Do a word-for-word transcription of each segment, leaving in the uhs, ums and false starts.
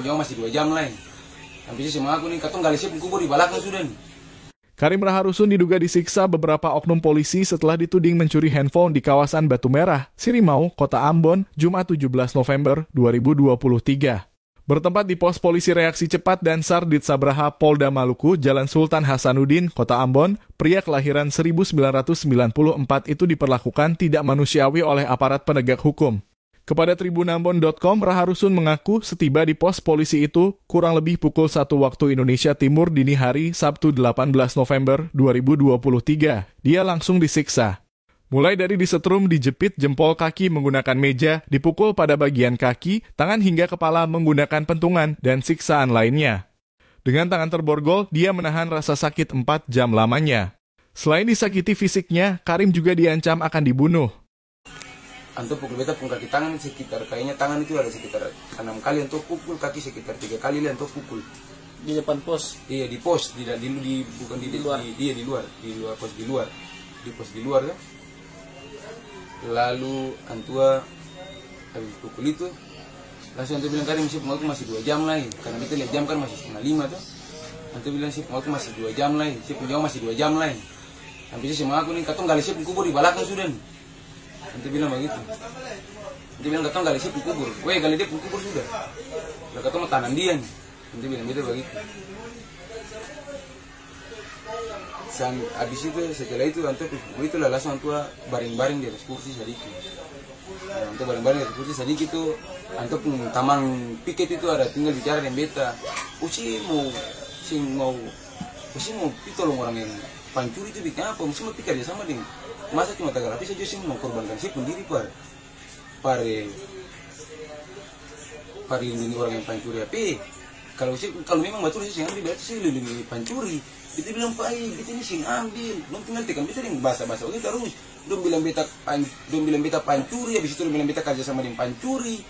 Nyawa masih dua jam lai. Sampe se mangaku ni, katong gali se pung kubur di balakang sudah ni. Karim Raharusun diduga disiksa beberapa oknum polisi setelah dituding mencuri handphone di kawasan Batu Merah, Sirimau, Kota Ambon, Jumat tujuh belas November dua ribu dua puluh tiga. Bertempat di Pos Polisi Reaksi Cepat dan Sardit Sabraha Polda Maluku, Jalan Sultan Hasanuddin, Kota Ambon, pria kelahiran seribu sembilan ratus sembilan puluh empat itu diperlakukan tidak manusiawi oleh aparat penegak hukum. Kepada tribunambon dot com, Raharusun mengaku setiba di pos polisi itu, kurang lebih pukul satu waktu Indonesia Timur dini hari, Sabtu delapan belas November dua ribu dua puluh tiga, dia langsung disiksa. Mulai dari disetrum, dijepit jempol kaki menggunakan meja, dipukul pada bagian kaki, tangan hingga kepala menggunakan pentungan, dan siksaan lainnya. Dengan tangan terborgol, dia menahan rasa sakit empat jam lamanya. Selain disakiti fisiknya, Karim juga diancam akan dibunuh. Antua pukul beta pung kaki tangan sekitar, kayaknya tangan itu ada sekitar enam kali antua pukul, kaki sekitar tiga kali lai antua pukul. Di depan pos? Iya, di pos, di, di, di, bukan di, di luar? Di, iya, di luar, di luar pos, di luar. Di pos di luar, kan? Lalu antua habis pukul itu, langsung antua bilang, "Karim, se pung waktu masih dua jam lai." Karna beta lia jam kan masih setengah lima to. Antua bilang, "Se pung waktu masih dua jam lai, se pung nyawa masih dua jam lai." Sampe se mangaku ni, "Katong gali se pung kubur di balakang sudah ni." Antua bilang bagitu. Antua bilang, "Katong gali se pung kubur." Weh, gali dia pung kubur sudah. Lah katong mo tanam dia ni. Antua bilang beta bagitu. San-, abis itu, setelah itu, antua pi pukul itu, la langsung antua baring-baring di atas kursi sadiki. Nah, antua baring-baring di atas kursi sadiki tu, antua pung tamang piket itu ada tinggal bicara deng beta. "Ose mo, seng mau, ose mo pi tolong orang yang pancuri itu biking apa? Ose mo pi karja sama deng, masa cuma tagal H P saja, ose mo korbankan se pung diri par, par, eh, par lindungi orang yang pancuri H P. Kalo se, kalo memang batul se seng ambil, berarti se lindungi pancuri." Beta bilang, "Pai, beta ni seng ambil." Dong tinggal tekan beta deng basa-basa bagitu tarus. Dong bilang beta pan-, dong bilang beta pancuri, abis itu dong bilang beta karja sama deng pancuri.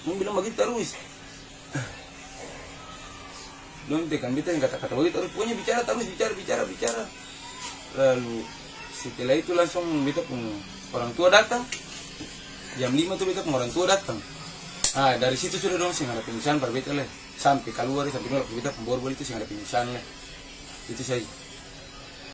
Dong bilang bagitu tarus. Dong tekan beta deng kata-kata bagitu tarus. Pokonya bicara tarus, bicara, bicara, bicara. Lalu setelah itu langsung beta pung orang tua datang. Jam lima tu beta pung orang tua datang. Ah, dari situ sudah dong seng ada penyiksaan par beta lai. Sampe kaluar, sampe dong lapor beta pung borgol itu seng ada penyiksaan lai. Itu saja.